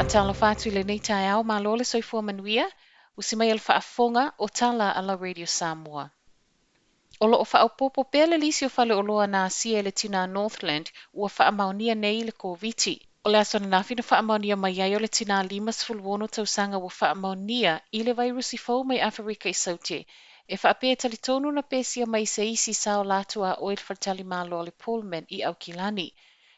Faatalofa atu i lenei taeao, malo le soifua manuia, usi mai a le faafofoga o tala a la Radio Samoa. O lo o faaopoopo pea le lisi o faleoloa na asia e le tinā Northland ua faamaonia nei i le Koviti. O le aso ananafi na faamaonia mai ai o le tinā 56 tausaga ua faamaonia i le vairusi fou mai Aferika i Saute. E faapea e talitonu na pesia mai se isi sa ola atu a oi le faletalimalo a le Pullman i Aukilani.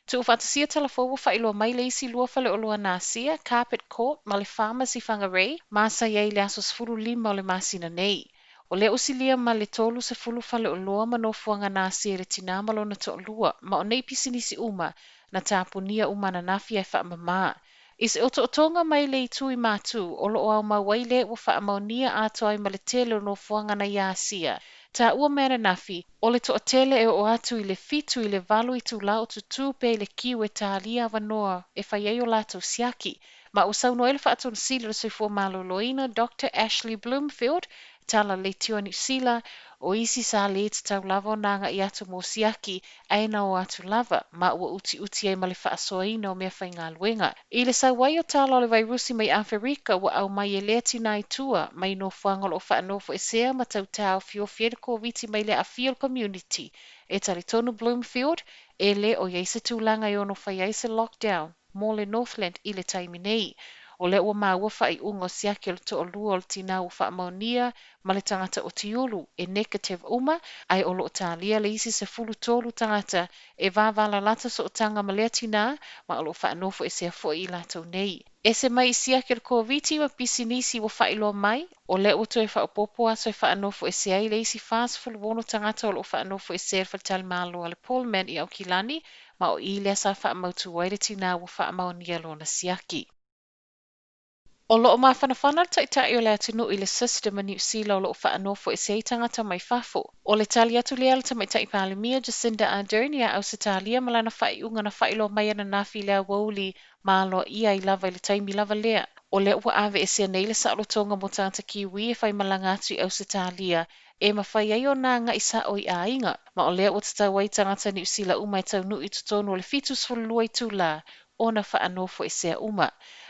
Tuufaatasia tala fou ua faailoa mai le isi lua faleoloa na asia, Carpet Court ma le Farmers i Whangarei, ma sa i ai i le aso 15 o le masina nei. O lea ua silia ma le 30 faleoloa ma nofoaga na asia e le tinā ma lona toalua, ma o nei pisinisi uma na tapunia uma ananafi ae faamamā. I se otootoga mai le itu i Matu, o lo o aumau ai le ua faamaonia atoa ai ma le tele o nofoaga na ia asia. Taua mai ananafi, o le toatele e oo atu i le 7 i le 8 itulā o tutū pea i le kiu e tālia avanoa e fai ai o latou siaki. Ma ua saunoa ai le Faatonusili o le Soifua Maloloina, Doctor Ashley Bloomfield, tala leitio a Niu Sila, o isi sa lē tatau lava ona agai atu mo siaki, ae na o atu lava, ma ua utiuti ai ma le faasoaina o meafaigaluega. I le sau ai o tala o le vairusi mai Aferika, ua aumai e lea tinā i tua, mai nofoaga o lo o faanofoesea ma tau taofiofi ai le Koviti mai le aafia o le community. E talitonu Bloomfield, e lē o i ai se tulaga e ono fai ai se lockdown mo le Northland i le taimi nei. O lea ua maua faaiuga o siaki o le toalua o le tinā ua faamaonia ma le tagata o Tiulu e negative uma, ae o lo o talia le isi 13 tagata e vavalalata sootaga ma lea tinā, ma o lo o faanofoesea foi i latou nei. Ese mai i siaki o le Koviti ma pisinisi ua faailoa mai, o lea ua toe faaopoopo aso e faanofoesea ai le isi 46 tagata o lo o faanofoesea i le faletalimalo a le Pullman i Aukilani, ma o i lea sa faamautu ai le tinā ua faamaonia lona siaki. O lo o mafanafana le Taitai o le atunuu i le system a Niu Sila o lo o faanofoesea ai tagata mai fafo. O le tali atu lea a le Tamaitai Palemia Jacinda Ardern iā Ausetalia ma lana faaiuga na faailoa mai ananafi i le aoauli ma aloaia ai lava i le taimi lava lea. O lea ua aveesea nei le saolotoga mo tagata Kiwi e faimalaga atu i Ausetalia e mafai ai ona agai sao i aiga, ma o lea ua tatau ai tagata Niu Sila uma e taunuu i totonu o le 72 itulā ona faanofoesea uma.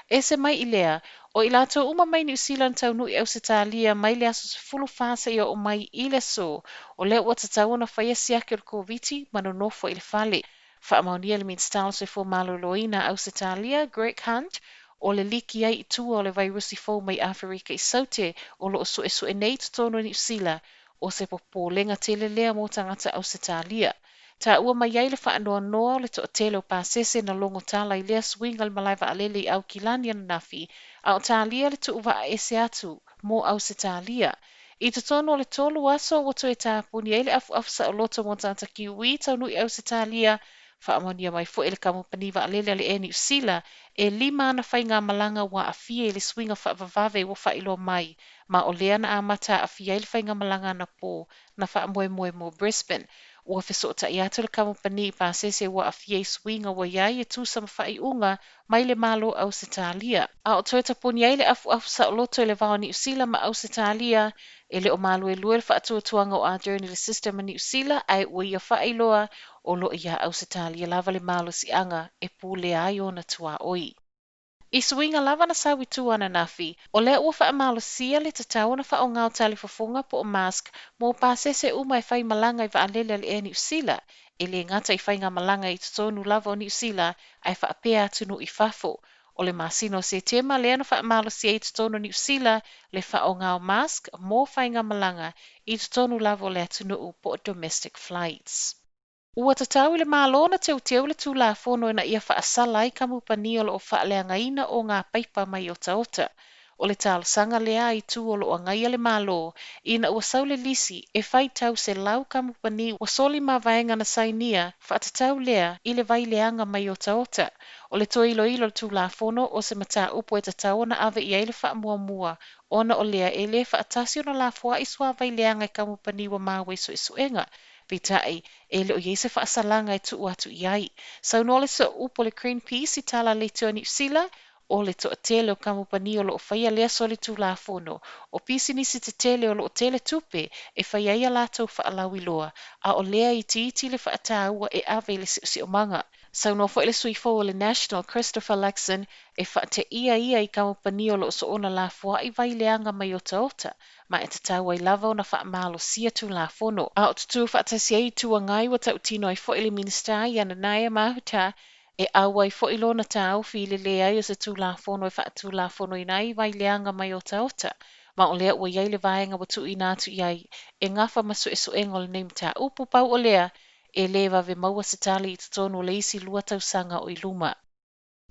Ese mai i lea, o i latou uma mai Niu Sila na taunuu i Ausetalia mai le aso 14 seia oo mai i le aso, o lea ua tatau ona faia siaki o le Koviti ma nonofo i le fale. Faamaonia le Minisita o le Soifua Maloloina a Ausetalia, Greg Hunt, o le liki ai i tua o le vairusi fou mai Aferika i Saute o lo o suesue nei i totonu o Niu Sila, o se popolega tele lea mo tagata Ausetalia. Taua mai ai le faanoanoa o le toatele o pasese na logo tala i lea suiga i le malae vaalele i Aukilani ananafi, a o talia le tuuvaa ese atu mo Ausetalia. I totonu o le tolu aso ua toe tapuni ai le afuafu saoloto mo tagata Kiwi taunuu i Ausetalia, faamaonia mai foi e le kamupani vaalele a le Air Niu Sila e lima ana faigamalaga ua aafia i le suiga faavavave ua faailoa mai, ma o lea na amata aafia ai le faigamalaga anapo na faamoemoe mo Brisbane. Ua fesootai atu le kamupani i pasese ua aafia i suiga ua i ai e tusa ma faaiuga mai le Malo Ausetalia. A o toe tapuni ai le afuafu saoloto i le va o Niu Sila ma Ausetalia, e le o maluelue le faatuatuaga o Ardern i le system a Niu Sila, ae ua ia faailoa o lo o iā Ausetalia lava le malosiaga e pulea ai ona tuaoi. I suiga lava na sau i tua ananafi, o lea ua faamalosia le tatau ona faaaoga o talifofoga po o mask mo pasese uma e faimalaga i vaalele a le Air Niu Sila, e lē gata i faigamalaga i totonu lava o Niu Sila ae faapea atunuu i fafo. O le masina o Setema lea na faamalosia ai i totonu o Niu Sila le faaaoga o mask mo faigamalaga i totonu lava o le atunuu po o domestic flights. Ua tatau i le Malo ona teuteu le Tulafono ina ia faasala ai kamupani o lo o faaleagaina o ngā paipa mai otaota. O le talosaga lea a itu o lo o agaia le Malo ina ua sau le lisi e faitau 100 kamupani ua soli mavaega na sainia faatatau lea i le vai leaga mai otaota. O le toe iloilo o le Tulafono o se mataupu e tatau ona ave i ai le faamuamua ona o lea e lē faatasi ona lafoai suavai leaga i kamupani ua maua i suesuega. Peitai, e le o i ai se faasalaga e tuu atu i ai. Saunoa le sooupu o le Greenpeace i tala a Leitio a Niu Sila, o le toatele o kamupani o lo o faia lea solitulafono, o pisinisi tetele o lo o tele tupe e fai ai a latou faalauiloa, a o lea itiiti le faataua e ave i le siosiomaga. Saunoa foi le sui fou o le National, Christopher Luxon, e faateia ia i kamupani o lo o soona lafoai vai leaga mai otaota, ma e tatau ai lava ona faamalosia Tulafono. A o tutū faatasi ai Itu Agai ua tautino ai foi le Minisita ia Nanaia Mahuta e auai foi lona taofi i le leai o se Tulafono e faatulafonoina ai vai leaga mai otaota, ma o lea ua i ai le vaega ua tuuina atu i ai e gafa ma suesuega o lenei mataupu. Pau o lea, e lē vave maua se tali i totonu o le isi 2 tausaga o i luma.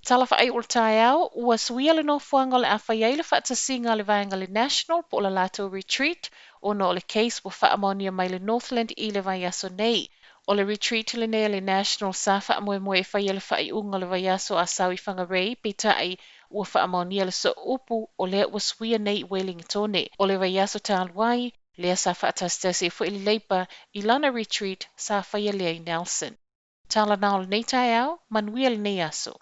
Tala faaiu o le taeao, ua suia le nofoaga o le a fai ai le faatasiga a le vaega le National po o le latou retreat ona o le case ua faamaonia mai le Northland i le vaiaso nei. O le retreat lenei a le National sa faamoemoe e faia le faaiuga o le vaiaso a sau i Whangarei, peitai ua faamaonia le sooupu o lea ua suia nei i Wellingtone. O le vaiaso talu ai, lea sa faatasitasi ai foi le Labour i lana retreat sa faia lea i Nelson. Tala na o lenei taeao, manuia lenei aso.